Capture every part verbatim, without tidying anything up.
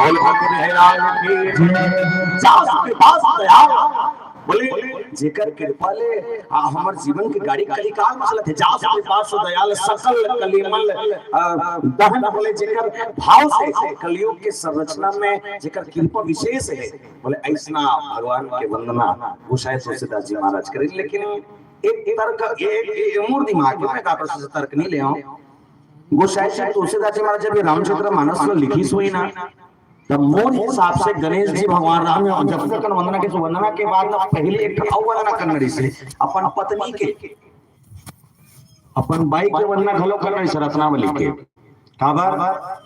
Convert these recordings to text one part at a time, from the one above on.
बोल ठाकुर महाराज की जय। जास कृपा से दयाल, बोले, जेकर कृपा ले आ, हमर जीवन के गाड़ी कलिकाल में चलत हे। जास कृपा से दयाल सकल कलिमल, आ, दहन, बोले, जेकर भाव से कलयुग के संरचना में जेकर कृपा विशेष हे, बोले, ऐसना भगवान के वंदना गोसाई तुलसीदास जी महाराज करे। लेकिन एक तर्क, एक, एक मोर दिमाग में, मैं काकर से तर्क नहीं ले आऊं। गोसाई जी तुलसीदास जी महाराज जब ये रामचरित मानस ल लिखिस होही ना, तब मोर हिसाब से गणेश जी भगवान राम हे, जब तक वंदना के, वंदना के बाद ना पहले एक अउ वंदना करना रहिस हे अपन पत्नी के, अपन बाई के वंदना घलो करना रहिस हे रत्नावली के। काबर?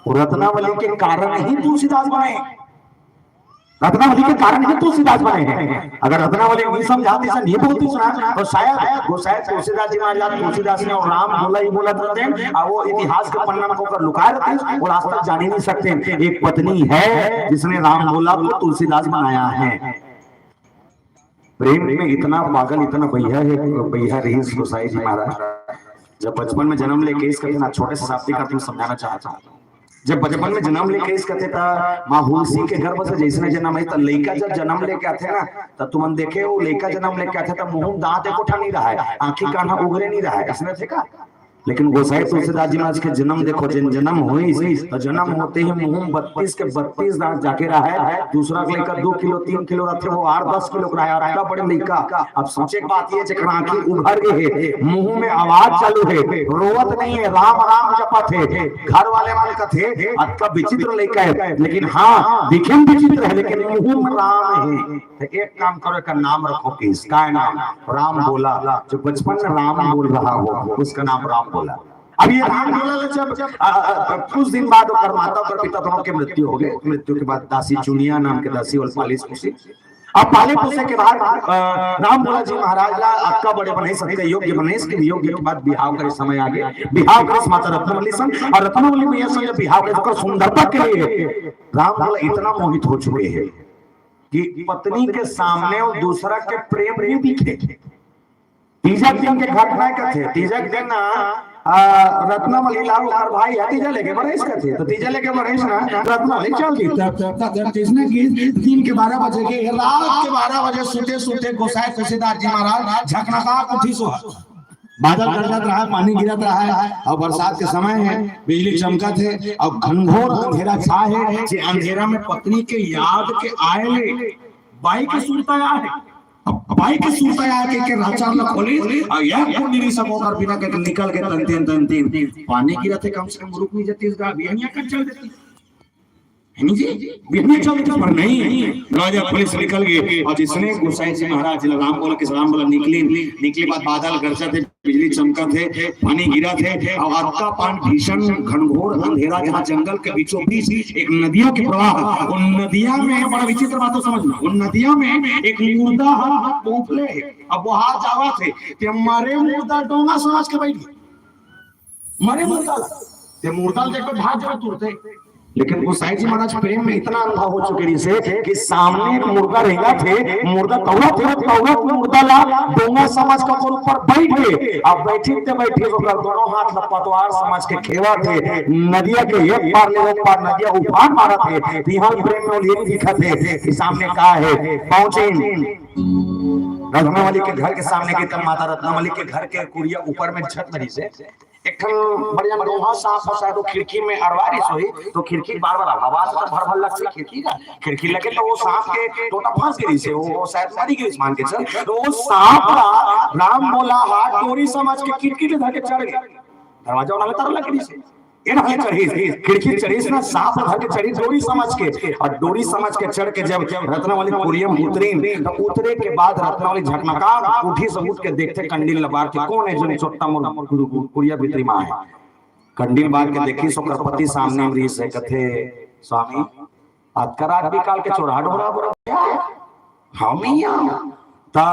वो रत्नावली के कारण ही तुलसीदास बने। रत्नावली के कारण ही तुलसीदास बने हे। अगर रत्नावली नहीं समझातिस, नहीं बोलतिस ना, तो शायद गोसाई तुलसीदास जी महाराज तुलसीदास ने और राम बोला ही बोलत रहतेन, और वो इतिहास के पन्ना में ओकर लुकाए रहतिस, वो आज तक जान ही नहीं सकतेन। एक पत्नी है जिसने राम बोला को तुलसीदास बनाया है। प्रेम में इतना पागल, इतना बईहा हे, बईहा रहिस गोसाई जी महाराज। जब बचपन में जन्म लेके आइस कथे ना, छोटे से शाब्दिक अर्थ में समझाना चाहत हूं। जब बचपन में जन्म लेके आइस कथे, त माँ हुलसी के गर्भ से जइसने जन्म हे, त लइका जब जन्म लेके आथे ना, त तुमन देखे हो, लइका जन्म लेके आथे, त मुंह में दांत एको ठा नहीं रहय, आंखी कान ह उघरे नहीं रहय, अइसने थे का? लेकिन गोसाई तुलसीदास जी महाराज के जन्म देखो, जेन जन्म होइस, त जन्म होते ही मुंह में बत्तीस के बत्तीस दांत जाके रहय। दूसरा के लइका दो किलो, तीन किलो रहिथे, वो आठ दस किलो के रहय, अतका बड़े लइका। अब सोचे के बात ये, जेकर आंखी उघर गे हे, मुंह में आवाज चालू हे, रोवत नहीं हे, राम राम जपत हे, घर वाले मन कथे, "अतका विचित्र लइका हे, लेकिन हाँ, दिखे में विचित्र हे, लेकिन मुंह में राम हे।" तो एक काम करो, एकर नाम रखो, किस, काय नाम? राम बोला। जो बचपन में राम बोल रहा हो, उसका नाम राम बोला। अब ये राम बोला ले जब, आ, आ, आ, कुछ दिन बाद ओकर माता, ओकर पिता दोनों के मृत्यु हो गए। मृत्यु के बाद दासी चुनिया नाम के दासी ओला पालिस पोसिस। अब पाले पोसे के बाद, आ, राम बोला जी महाराज ला अतका बड़े बने, सबके योग्य बने, इसके योग्य के बाद बिहाव करे समय आ गए। बिहाव करे माता रत्नवली संग, और रत्नवली मैया संग जब बिहाव करे, ओकर सुंदरता के लिए राम बोला इतना मोहित हो चुके हैं कि पत्नी के सामने वो दूसरा के प्रेम नहीं दिखे। तीजा के दिन के घटना कथे, तीजा के दिन ना, आ, रत्नावली ला ओकर भाई ह तीजा लेके बरइस कथे, तो तीजा लेके बरइस ना, रत्नावली चल दी। तब, तब, तब, तब जइसने कि दिन के बारह बजे के, रात के बारह बजे सुते सुते गोसाई तुलसीदास जी महाराज झकनका उठिस। बादल गरजत रहय, पानी गिरत रहय, अउ बरसात के समय हे, बिजली चमकत हे, अउ घनघोर अंधेरा छाय हे। जे अंधेरा में पत्नी के याद के आय ले बाई के सुरता आय हे। अब बाई के सुरता आय के, के राचा ल खोलिस, अउ एक बूंद नहीं सको कर बिना के निकल के तंतीन तंतीन। पानी गिरत हे, कम से कम रुक नहीं जातिस गा, बिहनिया कर चल देतिस। है नी जी? बिहनिया चल देतिस, पर नहीं, दरवाजा खोलिस निकल गे। अउ जइसने गोसाई जी महाराज ला राम बोला, किस राम बोला निकलिन, निकले बाद बादल गरजत हे, बिजली चमकत हे, पानी गिरत हे, अउ अतका पान भीषण घनघोर अंधेरा, जहाँ जंगल के बीचों बीच एक नदिया के प्रवाह, वो नदिया में बड़ा विचित्र बात तो समझना, वो नदिया में एक मुर्दा ह उफले हे। अब वो हाथ जावत हे, ते मरे मुर्दा डोंगा समझ के बइठ गे। मरे मुर्दा ला, ते मुर्दा ला देख के भाग जावे तुरते। लेकिन गोसाई जी महाराज प्रेम में इतना अंधा हो चुके रहिस हे कि सामने एक मुर्दा रेंगत हे, मुर्दा तौरत हे, तौरत मुर्दा ला डोंगा समझ के ओकर ऊपर बइठ गे। अब बइठिस ते बइठिस ओकर दोनों हाथ ला पतवार समझ के खेवत हे। नदिया के एक पार ले ओ पार नदिया उफान मारत हे। तिहां प्रेम में ओला ये नहीं दिखत हे कि सामने का हे। पहुंचिन रत्नावली के घर के सामने के, तब माता रत्नावली के घर के कुरिया ऊपर में छत रहिस हे। एक ठन बढ़िया डोंगा सांप ह, शायद वो खिड़की में अड़वा रहिस होही, तो खिड़की बार-बार आवाज तो भर-भर लगथे खिड़की का। खिड़की लगे तो वो सांप के टोटा फंस गे रहिस हे, वो, वो शायद मरी गे रहिस मान के चल। तो वो सांप ला राम बोला हा डोरी समझ के किटकिट धर के चढ़ गे। दरवाजा वाला तार लग रहिस हे। ये ढंग ले चढ़िस, खिड़की चढ़िस ना, सांप धर के चढ़िस डोरी समझ के, अउ डोरी समझ के चढ़ के जब रत्नावली कुरिया में उतरिन, तो उतरे के बाद रत्नावली झकनका उठिस, उठ के देखथे कंडील ला बार के, कोन हे जोन चोट्टा मोर कुरिया भीतरी मा हे। कंडील बार के देखिस, ओकर पति सामने में रहिस हे, कथे, "स्वामी, अतका रात बिकाल के चोरहा डोरा बरोबर हे?" "हाँ मैया।" ता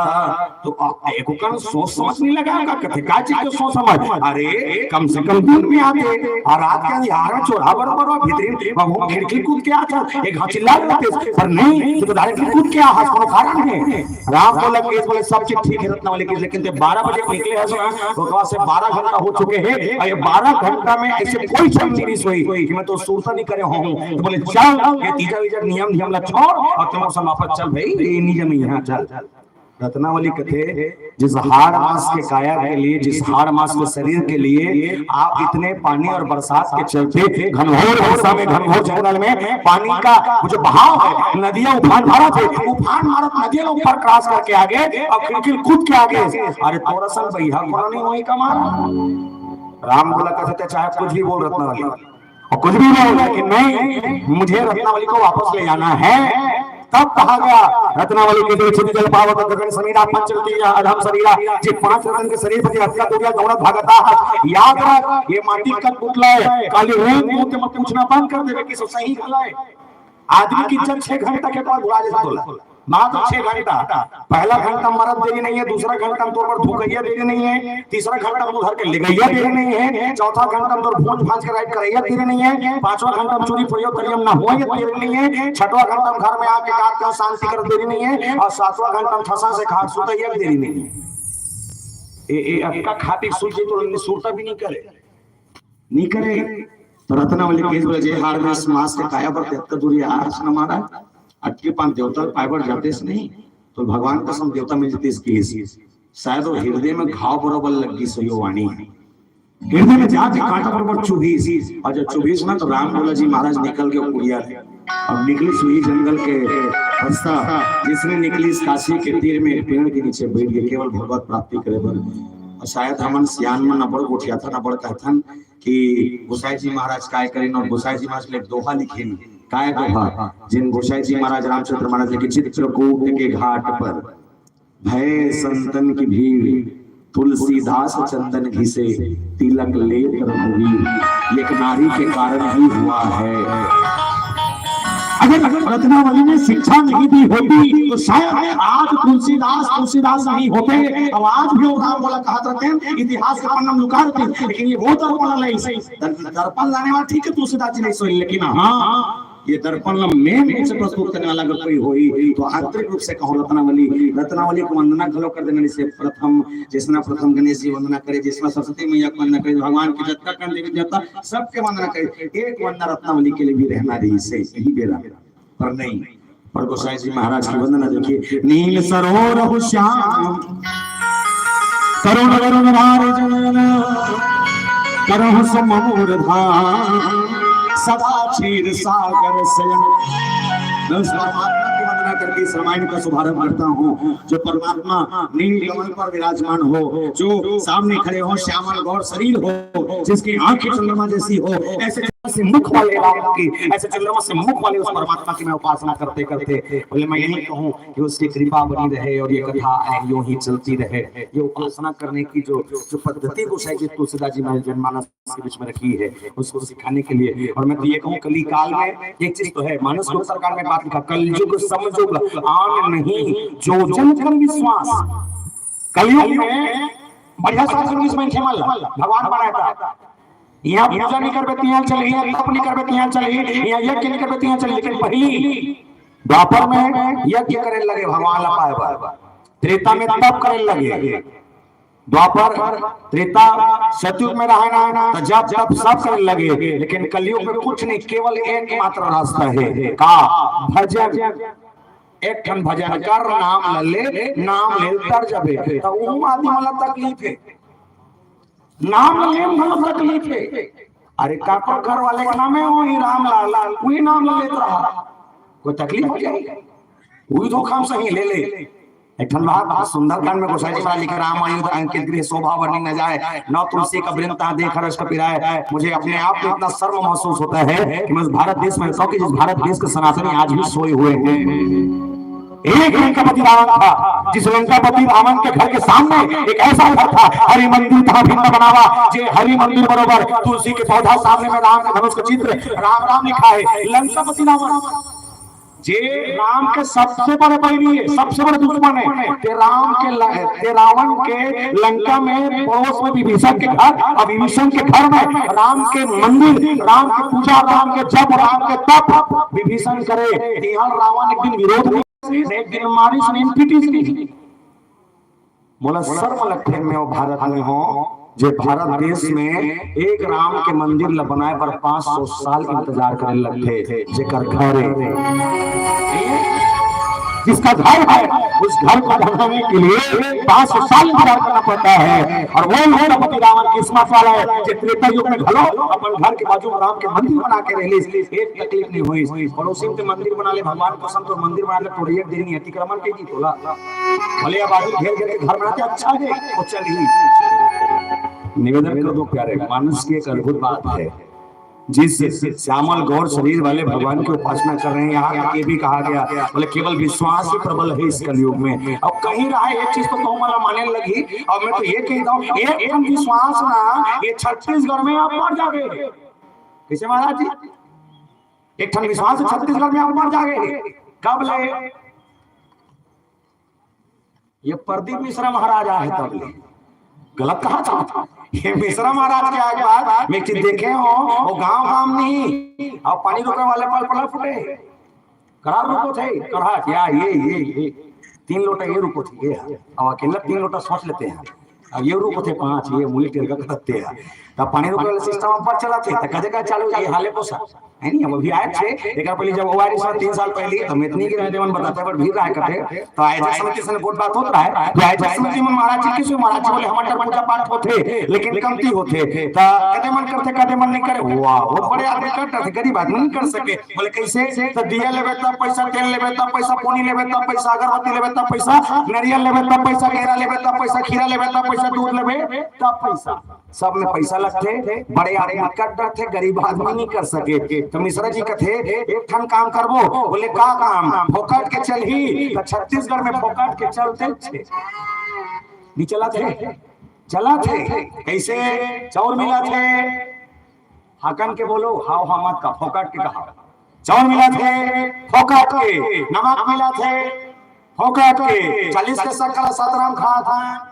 तो आ- एको कन सोच समझ नहीं लगा का कथे का चीज के सोच समझ। अरे कम से कम दिन में आते और रात के अंधियार में चोरा बरोबर और भीतरी में वो खिड़की कूद के आता एक घाव चिल्ला देते, पर नहीं, तू तो डायरेक्ट कूद के आ, कोनो कारण है। राम बोला कि बोले सब चीज ठीक है रत्नावली की, लेकिन ते बारह बजे निकले है ना, तो वहां से बारह घंटा हो चुके हैं और ये बारह घंटा में ऐसे कोई जम नहीं सोई कि मैं तो सुरता नहीं करे हूँ। तो बोले चल ये तीजा वीजा नियम नियम ला छोड़ और तुम सब वापस चल भाई, ये नियम यहाँ चल। रत्नावली कथे, जिस हाड़ मांस के काया के लिए, जिस हाड़ मांस के शरीर के लिए आप इतने पानी और बरसात के चलते घनघोर वर्षा में, घनघोर जंगल में पानी का वो जो बहाव है, नदियां उफान मारत है, उफान मारत नदियां ऊपर क्रॉस करके आगे और खिड़की कूद के आगे। अरे तोरा सन भैया कोनो नहीं वही का मारा। राम बोला कथे चाहे कुछ भी बोल रत्नावली, और कुछ भी बोल, लेकिन नहीं, मुझे रत्नावली को वापस ले जाना है। तब कहा गया, रत्नावली के दिल छिद जल पावत गगन समीरा पंचवती या अधम शरीरा, जे पांच रतन के शरीर पर हत्या दूरिया दौड़त भागता है। याद रख, ये माटी का पुतला है, काली रेंग मुंह ते मत पूछना बंद कर देवे कि सो सही गला है। आदमी की इज्जत छह घंटा के बाद उड़ा जैसे तोला। मात्र छह घंटा। पहला घंटा मरद देरी नहीं है, दूसरा घंटा तोर पर धुकैया देरी नहीं है, तीसरा घंटा मुंह धर के लिगैया देरी नहीं है, चौथा घंटा तोर भूंज भांज के राइट करैया देरी नहीं है, पांचवा घंटा चोरी प्रयोग करियम ना हो ये देरी नहीं है, छठवा घंटा घर में आके रात का शांति कर देरी नहीं है, और सातवां घंटा ठसा से खाट सुतैया देरी नहीं है। ए, ए, अक्का खाटी सूझे तो सुरता भी नहीं करे। नहीं करे। तो रत्नावली केस बोले, "जे हाड़ में मांस के काया पर तेत्ता दूरी आस न मारा, अटके पान देवता पाए पर जाते से नहीं, तो भगवान कसम देवता मिल जतीस।" शायद वो हृदय में घाव बरोबर लग गई सो यो वाणी। हृदय में जाके कांटा बरोबर चुभीस, और जब चुभीस ना तो राम बोला जी महाराज निकल गए कुड़िया ले। अब निकली सुई जंगल के रास्ता, जिसने निकली इस काशी के तीर में एक पेड़ के नीचे बैठ गए, केवल भगवत प्राप्ति करे बर। और शायद हमन सियान मन अबड़ गोठियाथन, अबड़ कहथन कि गोसाई जी महाराज काय करेन, और गोसाई जी महाराज ले दोहा लिखेन। काय दोहा? जिन गोसाई जी महाराज रामचंद्र महाराज लिखे, "चित्रकूट के घाट पर भय संतन की भीड़, तुलसीदास चंदन घिसे, तिलक लेत रघुवीर।" ये एक नारी के कारण ही हुआ है। अगर, अगर रत्नावली ने शिक्षा नहीं दी होती तो शायद आज तुलसीदास तुलसीदास नहीं होते। अब आज भी वो राम बोला कहत रहते हैं, इतिहास के पन्ना में लुका रहते हैं, लेकिन ये वो दर्पण नहीं सही। दर-, दर्पण लाने वाला ठीक है, तुलसीदास जी नहीं सही, लेकिन हाँ, ये दर्पण ला मेन रूप से प्रस्तुत करने वाला अगर कोई होई तो आंतरिक रूप से कहूँ रत्नावली, रत्नावली को वंदना घलो कर देना। जैसे प्रथम, जैसना प्रथम गणेश जी वंदना करे, जैसना सरस्वती मैया को वंदना करे, भगवान के जतका कन देवी देवता सबके वंदना करे, एक वंदना रत्नावली के लिए भी रहना रही से यही बेरा, पर नहीं। पर गोसाई जी महाराज की वंदना देखिए, "नील सरोरहु श्याम, करुण वरुण धार जनन, करहु सम मोर धाम, सदा क्षीर सागर शयन।" मैं उस परमात्मा की वंदना करके इस रामायण का शुभारंभ करता हूँ, जो परमात्मा नील कमल पर विराजमान हो, जो सामने खड़े हो, श्यामल गौर शरीर हो, जिसकी आंखें चंद्रमा जैसी हो, ऐसे से मुख वाले राम की, ऐसे चंद्रमा से मुख वाले उस परमात्मा की मैं उपासना करते करते बोले, मैं यही कहूँ कि उसकी कृपा बनी रहे और ये कथा यूं ही चलती रहे। ये उपासना करने की जो, जो पद्धति गोसाई जी तुलसीदास जी महाराज जनमानस के बीच में रखी है, उसको सिखाने के लिए। और मैं तो ये कहूँ, कली काल में एक चीज तो है, मानस के उत्तर काल में एक बात लिखा, "कलयुग समयुग आन नहीं, जो जन कर विश्वास।" कलयुग में बढ़िया सास सुन इस मनखे मन ला भगवान बनाए था। यहाँ पूजा नहीं करबे तिहाँ चलही, यहाँ तप नहीं करबे तिहाँ चलही, यहाँ यज्ञ नहीं करबे तिहाँ चलही। लेकिन पहली द्वापर में यज्ञ करे लगे भगवान ला पाए बर, त्रेता में तप करे लगे, द्वापर, त्रेता, सतयुग में रहे ना तो जप तप सब करे लगे, लेकिन कलयुग में कुछ नहीं, केवल एकमात्र रास्ता है का? भजन। एक ठन भजन कर, नाम ल ले, नाम ले तर जबे, तो ऊ आदमी वाला तकलीफ है। नाम लेम घलो तकलीफ हे। अरे काकर घर वाले के नामे वही रामलाल, वही नाम ले लेत रहा, कोई तकलीफ हो जाए? वही धोखा में सही ले ले। एक ठन बात, सुंदरकांड में गोसाई जी महाराज लिखे, "राम आयुध अंकित गृह शोभा वर्णि न जाए, नौ तुलसी का वृंद तहाँ देख हर्ष कपि राय।" मुझे अपने आप को इतना शर्म महसूस होता है कि मैं उस भारत देश में रहता हूँ कि जिस भारत देश के सनातनी आज भी सोए हुए हैं। एक लंकापति रावण था, जिस लंकापति रावण के घर के सामने एक ऐसा घर था, हरि मंदिर तहाँ भिन्न बनावा, जे हरि मंदिर बरोबर तुलसी के पौधा सामने में राम के धनुष का चित्र, राम राम लिखा है। लंकापति रावण, जे राम के सबसे बड़े बैरी है, सबसे बड़े दुश्मन है, ते राम के ल-, ते रावण के लंका में पड़ोस में विभीषण के घर, और विभीषण के घर में राम के मंदिर, राम के पूजा, राम के जप, राम के तप विभीषण करे। ते यहाँ रावण एक दिन विरोध नहीं, एक दिन मारिस नहीं, पीटिस नहीं। मोला शर्म लगथे, मैं वो भारत में हूँ, जे भारत देश में एक राम के मंदिर ल बनाए बर पाँच सौ साल इंतजार करे लगथे, जेकर घर है, जिसका घर है, उस घर को बनाने के लिए पाँच सौ साल इंतजार करना पड़ता है। और वो ही सेनापति रावण किस्मत वाला है, जो त्रेता युग में घलो अपन घर के बाजू में राम के मंदिर बना के रह लीस, एक तकलीफ नहीं हुई। पड़ोसी के मंदिर बना ले, भगवान कसम, तो मंदिर बना ले, तोर एक दिन नहीं अतिक्रमण के जी तोला। भले आबादी घेर घेर के घर बनाते, अच्छा है, वो चल ही। निवेदन कर दो प्यारे, मानस की एक अद्भुत बात है। जिस श्यामल गौर शरीर वाले भगवान की उपासना कर रहे हैं, यहाँ ये भी कहा गया, बोले, "केवल विश्वास ही प्रबल है इस कलयुग में।" अब कहीं रहा एक चीज तो कहूँ वाला माने लगी, और मैं तो ये कहता हूँ, एक ठन विश्वास ना, ये छत्तीसगढ़ में आप मर जावे। कैसे महाराज जी? एक ठन विश्वास छत्तीसगढ़ में आप मर जावे। कब ले? ये प्रदीप मिश्रा महाराज आए तब ले। गलत कहा था। ये मिश्रा महाराज के आए के बाद मैं चीज देखे हो, वो गांव काम नहीं, और पानी रुके वाले पल पल फूटे। करा रुको थे, करा क्या, ये, ये, ये। तीन लोटा ये रुको थे, ये है। अब अकेला तीन लोटा सोच लेते हैं। अब ये रुको थे पांच, ये मुड़ी टेढ़ का करते हैं। तब पानी रुके वाले सिस्टम पर चला थे, तो कदे का चालू ये हाले पोसा। है नहीं, हम अभी आए थे, एक पहले जब ओआरएस में तीन साल पहले, तो मैं इतनी गिरा देवन बताते हैं, पर भीड़ रहा करते, तो आयोजक समिति से गोठ बात होत रहा है, तो आयोजक समिति में महाराज जी, किस महाराज जी बोले, "हमारे पूजा पाठ होते, लेकिन कमती होते।" तो कदे मन करते, कदे मन नहीं करे। वाह, बहुत बड़े आदमी कर डरते, गरीब आदमी नहीं कर सके। बोले, "कैसे?" तो दिया लेबे तब पैसा, तेल लेबे तब पैसा, पोनी लेबे तब पैसा, अगरबत्ती लेबे तब पैसा, नरियल लेबे तब पैसा, केरा लेबे तब पैसा, खीरा लेबे तब पैसा, दूध लेबे तब पैसा। सब में पैसा लगथे, बड़े आदमी कर डरथे, गरीब आदमी नहीं कर सके। तो मिश्रा जी कथे, "एक ठन काम करबो।" बोले, "का काम?" "फोकट के चलही।" तो छत्तीसगढ़ में फोकट के चलथे छे। नहीं चला थे? चला थे। कैसे? चाउर मिला थे, हाकन के बोलो, हाव हा मत का, फोकट के कहा। चाउर मिला थे, फोकट के। नमक मिला थे, फोकट के। चालीस के शक्कर सात राम खा था।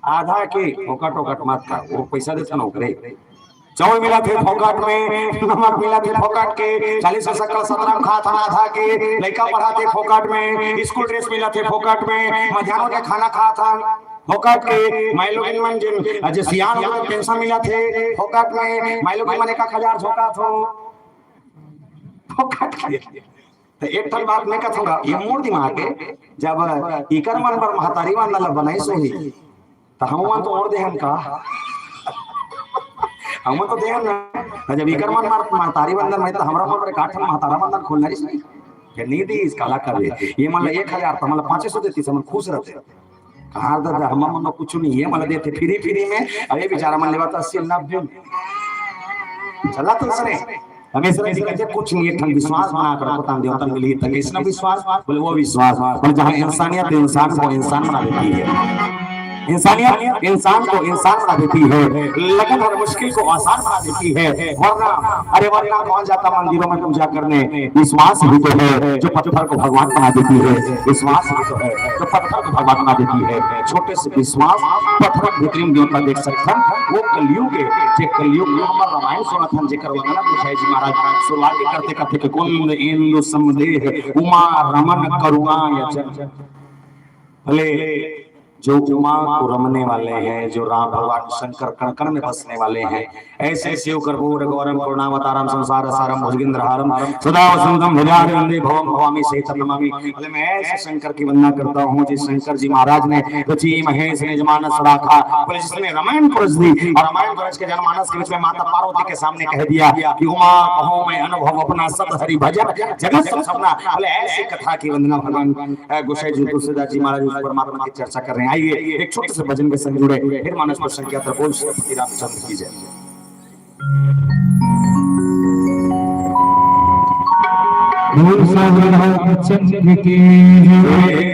आधा के फोकट ओकट मत का, वो पैसा देथे ना ओकरे। चाउर मिला थे फोकट में, नमक मिला थे फोकट के, चालीस के शक्कर सत्रह खा था आधा के, लइका पढ़ा थे फोकट में, स्कूल ड्रेस मिला थे फोकट में, मध्यान्ह के खाना खा था फोकट के, माई लोगिन मन जिन, जे सियान हो पेंशन मिला थे फोकट में, माई लोगिन मन एक एक हजार झोंका थो फोकट के। तो एक ठन बात मैं कहूँगा, ये मोर दिमाग है, जब इकर मन बर महतारी वंदन ला बनाइस होही, तो हम मन तो और देहन का? हम तो देहन ना। तो जब इकर मन बर महतारी वंदन में, तो हमरा मन बर एक ठन महतारा वंदन खोलना रही। फिर नहीं दी, इसका ला कबे। ये मन ला एक हजार, तो मन ला पाँचे सौ देती, सब मन खुश रहते। कहाँ दादा, हम मन ला कुछ नहीं है, मन ला देते फ्री, फ्री में। अरे बेचारा मन लेवा तो अस्सी नब्बे में। चला तो सरे। हमेशा जी कहते, "कुछ नहीं, एक ठन विश्वास बना कर पता देवता मिली।" तो कैसना विश्वास? बोले, "वो विश्वास।" बोले, जहाँ इंसानियत इंसान को इंसान बना देती है, इंसानियत इंसान को इंसान बना देती है, लगन हर मुश्किल को आसान बना देती है। वरना, अरे वरना कौन जाता मंदिरों में पूजा करने? विश्वास ही तो है जो पत्थर को भगवान बना देती है। विश्वास ही तो है जो पत्थर को भगवान बना देती है। छोटे से विश्वास पत्थर भीतरी में देवता देख सकथन। वो कलयुग के, जे कलयुग में हमर रामायण सुनत हन, जेकर वंदना गोसाई जी महाराज शुरुआत करते करते के कुंद इंदु समदेह उमा रमन करुणा यचन। भले जो उमा को रमने वाले हैं, जो राम भगवान शंकर कण कण में बसने वाले हैं, ऐसे शिव कर्पूर गौरम करुणावतारम संसार सारम भुजगेंद्र हारम सदा वसंतम हृदयारविंदे भवम भवामी सहितम नमामि। बोले, मैं ऐसे शंकर की वंदना करता हूँ जिस शंकर जी महाराज ने रची महेश निज मानस राखा। बोले, जिसने रामायण को रच दी और रामायण को रच के जनमानस के बीच में माता पार्वती के सामने कह दिया कि उमा कहो मैं अनुभव अपना सत हरि भजन जगत सब सपना। बोले, ऐसी कथा की वंदना भगवान, अ, गोसाई जी तुलसीदास जी महाराज उस परमात्मा की चर्चा कर रहे हैं। आइए एक छोटे से भजन के संग जुड़े, फिर मानस पर संख्या बोल श्री रामचंद्र की जय। बोल साहब रामचंद्र की जय।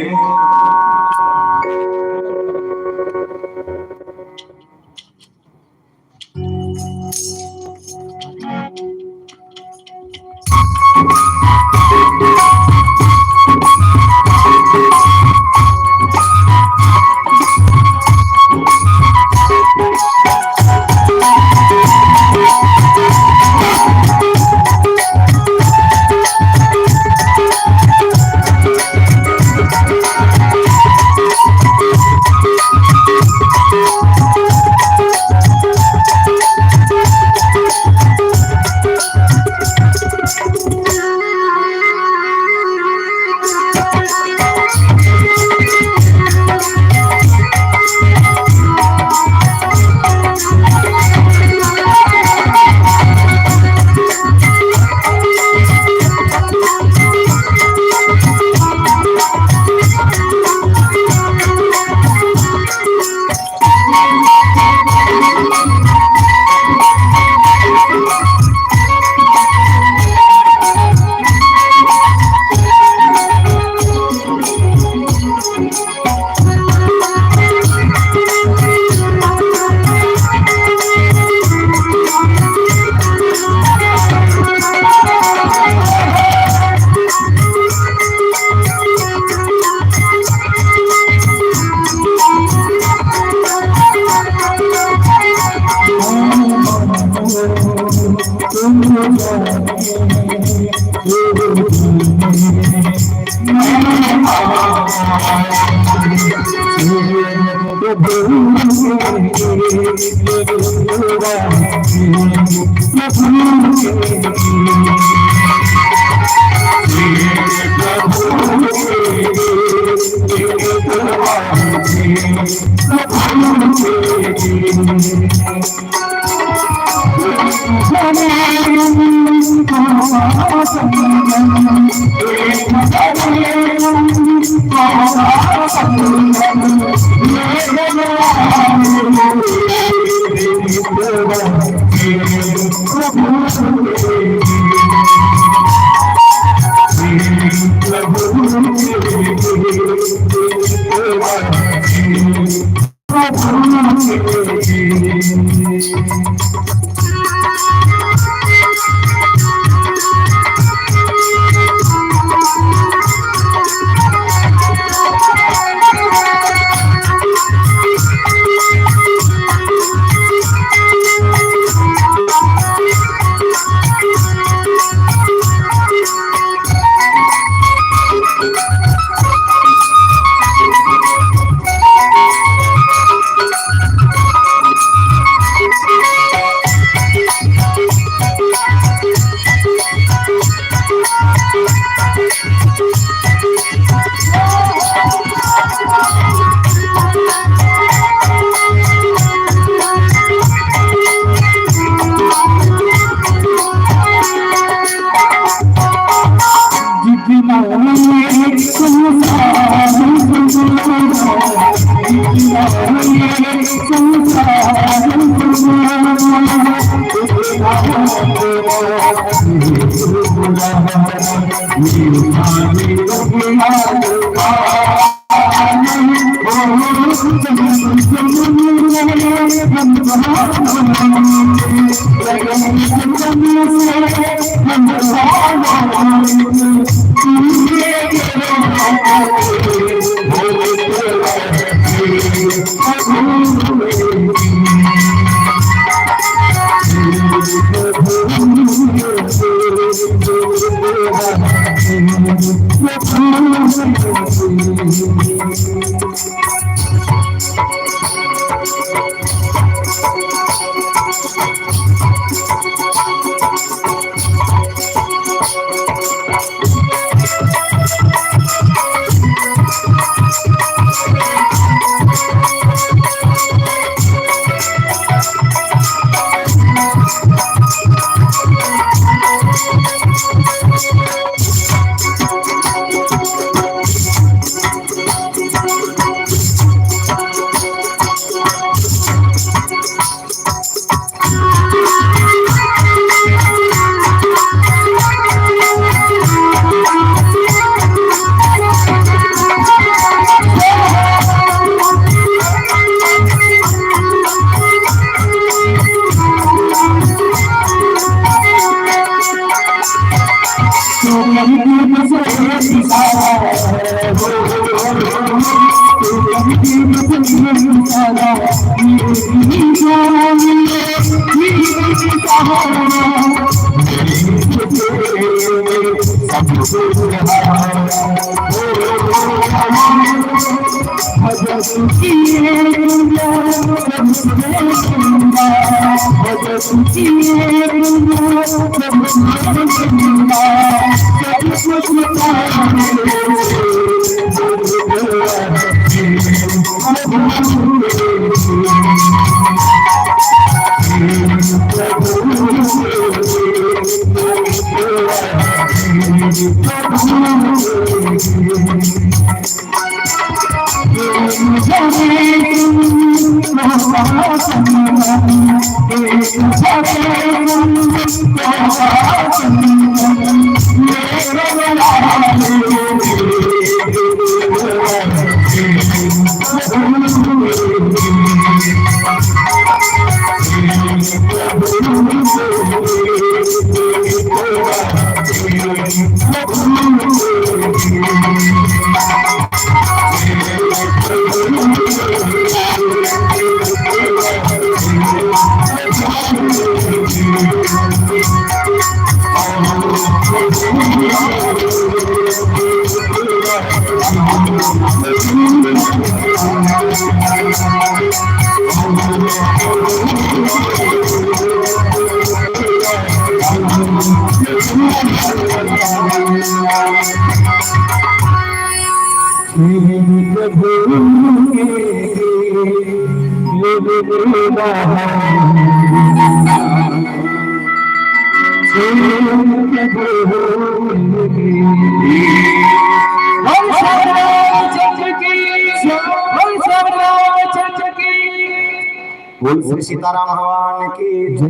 बोल श्री सीताराम भगवान की जय।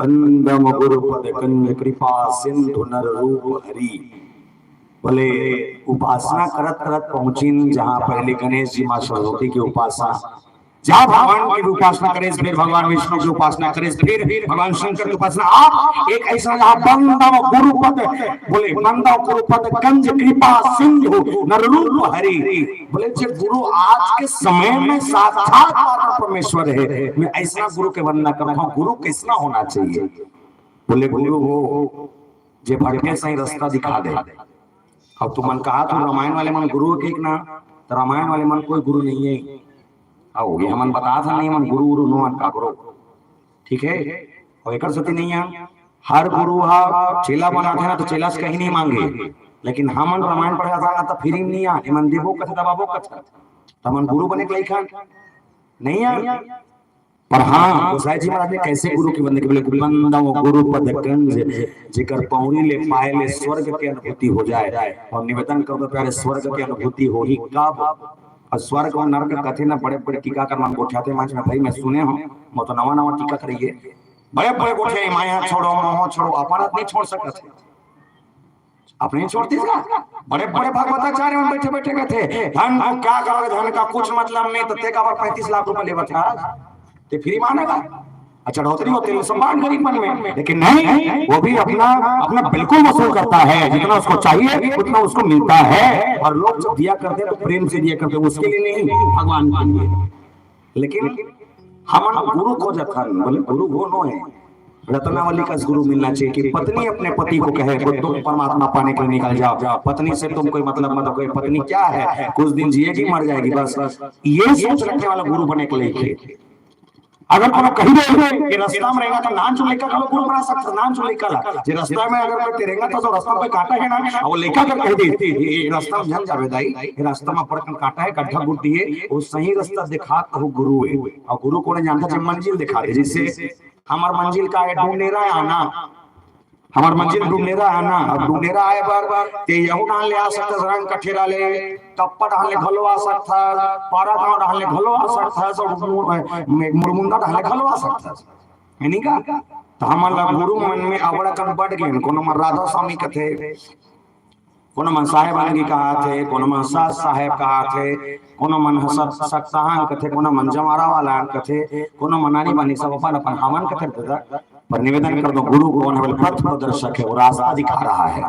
बंदम गुरुपद कंज कृपा सिंधु नर रूप हरि। बोले, उपासना करत करत पहुंचिन जहां पहले गणेश जी, मां सरस्वती की उपासना, जहां भगवान की उपासना करे, फिर भगवान विष्णु की उपासना करे, फिर भगवान शंकर की उपासना। आप एक ऐसा जहां बंदम गुरुपद, बोले, बंदम गुरुपद कंज कृपा सिंधु नर रूप हरि। बोले, जो गुरु आज के समय में साक्षात परमेश्वर है, मैं ऐसा गुरु के वंदना करता हूं। गुरु कैसा होना चाहिए? बोले, गुरु वो जे भटके सही रास्ता दिखा दे। अब तुमन कहा, तुम रामायण वाले मन गुरु के ना, तो रामायण वाले मन कोई गुरु नहीं है। अब ये हमन बता था नहीं, मन गुरु गुरु नो मन का गुरु, ठीक है? और एक सती नहीं है, हर गुरु हा चेला बनाते ना, तो चेला से कहीं नहीं मांगे, लेकिन हमन रामायण पढ़े जाना तो फिर ही नहीं आ, हमन देबो कथे, दबाबो कथे, तो हमन गुरु बने के लायक हन? नहीं आ। पर हाँ, गोसाई जी महाराज ने कैसे गुरु की वंदना की? बोले, "बंदम गुरुपद कंज, जेकर पौड़ी ले पाए ले स्वर्ग के अनुभूति हो जाए।" और निवेदन कर दो प्यारे, स्वर्ग के अनुभूति हो ही कब? और स्वर्ग और नरक कथे ना, बड़े बड़े टीकाकार मन गोठियाथे मंच में, भाई मैं सुने हूँ, मैं तो नवा नवा टीका करिए, बड़े बड़े गोठिया, माया छोड़ो, मोह छोड़ो, अपन नहीं छोड़ सकते। अपने छोड़ दीजिए। बड़े बड़े भागवताचार्य मन बैठे बैठे कहते, "धन को क्या करोगे, धन का कुछ मतलब नहीं, तो ते काबर पैंतीस लाख रुपए लेवत है, ते फ्री मानेगा?" अच्छा, चढ़ोतरी होते हैं, सम्मान गरीब मन में, लेकिन नहीं, वो भी अपना, अपना बिल्कुल वसूल करता है, जितना उसको चाहिए उतना उसको मिलता है। और लोग जब दिया करते हैं तो प्रेम से दिया करते हैं, उसके लिए नहीं, भगवान के लिए। लेकिन हमन गुरु खोजत हन, बोले, गुरु वो नो है, रत्नावली का गुरु मिलना चाहिए कि पत्नी अपने पति को कहे, "वो तुम परमात्मा पाने के लिए निकल जाओ, पत्नी से तुम कोई मतलब मत रखो, ये पत्नी क्या है, कुछ दिन जिएगी, मर जाएगी, बस।" ये सोच रखने वाला गुरु बने के लिए। अगर कोनो कही दे कि रास्ता में रहेगा तो नान चुन लइका घलो गुरु बना सकता, नान चुन लइका ला, जे रास्ता में अगर कोई तेरेगा तो, तो रास्ता पे कांटा है ना, और वो लइका अगर कह दे, "ये रास्ता में झन जावे दाई, ये रास्ता में बड़कन कांटा है, गड्ढा गुड्डी है, वो सही रास्ता दिखा तो गुरु है।" और गुरु कोन जानता, जब मंजिल दिखा दे, जैसे हमार मंजिल का है, डूनेरा आना, हमार मंजिल डूनेरा आना। अब डूनेरा आए बर ते यहू डाहन ले आ सकथस रंग कठेरा ले, टप्पा डाहन ले घलो आ सकथस, पारा गांव डाहन ले घलो आ सकथस, और मु-, मु-, मुरमुंदा डाहन ले घलो आ सकथस, है नी का? तो हमन ला गुरु मन में अबड़ अकन बट गेन, कोनो मन राधा स्वामी कथे, कोनो मन साहेबानगी कहाथे, कोनो मन सास साहेब कहाथे, कोनो मन ह सत-, सप्ताहांत कथे, कोनो मन जमारा वाला कथे, कोनो मन आनी बानी, सब अपन अपन हमन कथे दादा। पर निवेदन कर दो, गुरु कौन है? बोले, पथ प्रदर्शक है, वो रास्ता दिखा रहा है।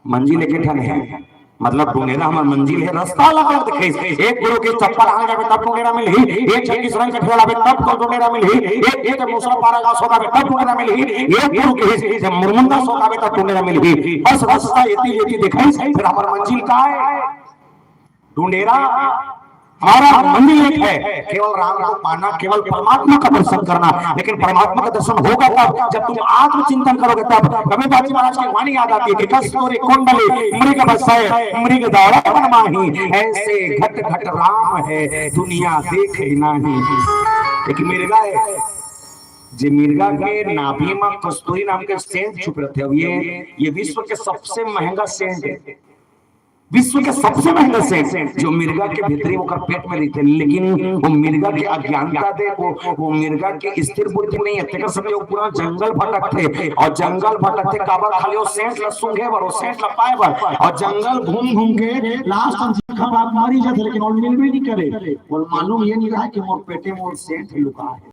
मंजिल एक ठन है, मतलब डूनेरा हमर मंजिल है, रास्ता अलग अलग दिखे। एक गुरु के चप्पा डाहन जाबे तब डूनेरा मिलही, एक छत्तीस रंग कठेरा लाबे तब तो डूनेरा मिलही, एक, एक मुसरा पारा गांव सोदाबे तब डूनेरा मिलही, एक गुरु के जब मुरमुंदा सोदाबे तब डूनेरा मिलही। बस रास्ता एती एती दिखाई, फिर हमर मंजिल का है? डूनेरा। हमारा मंजिल एक है, केवल राम को पाना, केवल परमात्मा का दर्शन करना। लेकिन परमात्मा का दर्शन होगा तब, जब तुम आत्मचिंतन करोगे तब। कबीरदास जी महाराज की वाणी याद आती है कि "कस्तूरी कुंडली मृग बसै, मृग दौड़ै मन माही, ऐसे घट घट राम है दुनिया देखे नाही।" एक मिर्गा है, जे मिर्गा के नाभि में कस्तूरी नाम के सेंट छुप रहते हैं। ये, ये विश्व के सबसे महंगा सेंट है, विश्व के सबसे महंगा सेंट, जो मिर्गा के भीतरी ओकर पेट में रहते, लेकिन वो मिर्गा के अज्ञानता दे, वो, वो मिर्गा के स्थिर बुद्धि नहीं है, तेकर सेती वो पूरा जंगल भटकथे, और जंगल भटकथे काबर? खाली वो सेंट ला सूंघे बर, वो सेंट ला पाए बर, और जंगल घूम घूम के लास्ट में जखम आप मरी जाथे, लेकिन वो मिलबे नहीं करे। वो मालूम ये नहीं रहा कि मोर पेटे में वो सेंट लुका है।